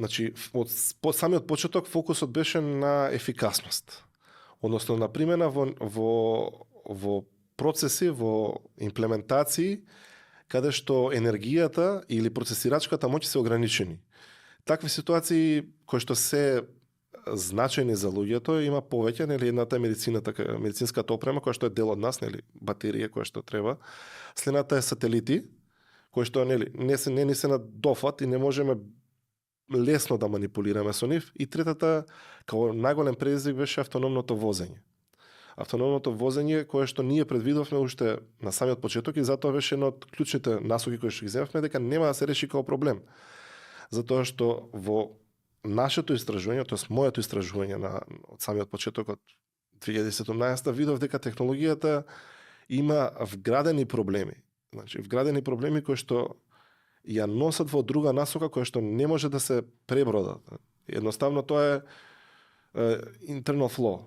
Значи, по самиот почеток фокусот беше на ефикасност. Односно на примена во процеси, во имплементации, каде што енергијата или процесирачката моќ се ограничени. Такви ситуации кои што се значајни за луѓето има повеќе, нели, едната е медицинската опрема која што е дел од нас, нели, батерија која што треба. Следната е сателити, кои што нели не ни се на дофат и не можеме лесно да манипулираме со нив, и третата како најголем предизвик беше автономното возење. Автономното возење кое што ние предвидовме уште на самиот почеток и затоа беше една од клучните насоки кои што ги земавме дека нема да се реши како проблем. Затоа што во нашето истражување, тоест моето истражување од самиот почеток од 2017 видов дека технологијата има вградени проблеми. Значи вградени проблеми кои што ја носат во друга насока која што не може да се пребродат. Едноставно тоа е internal flow.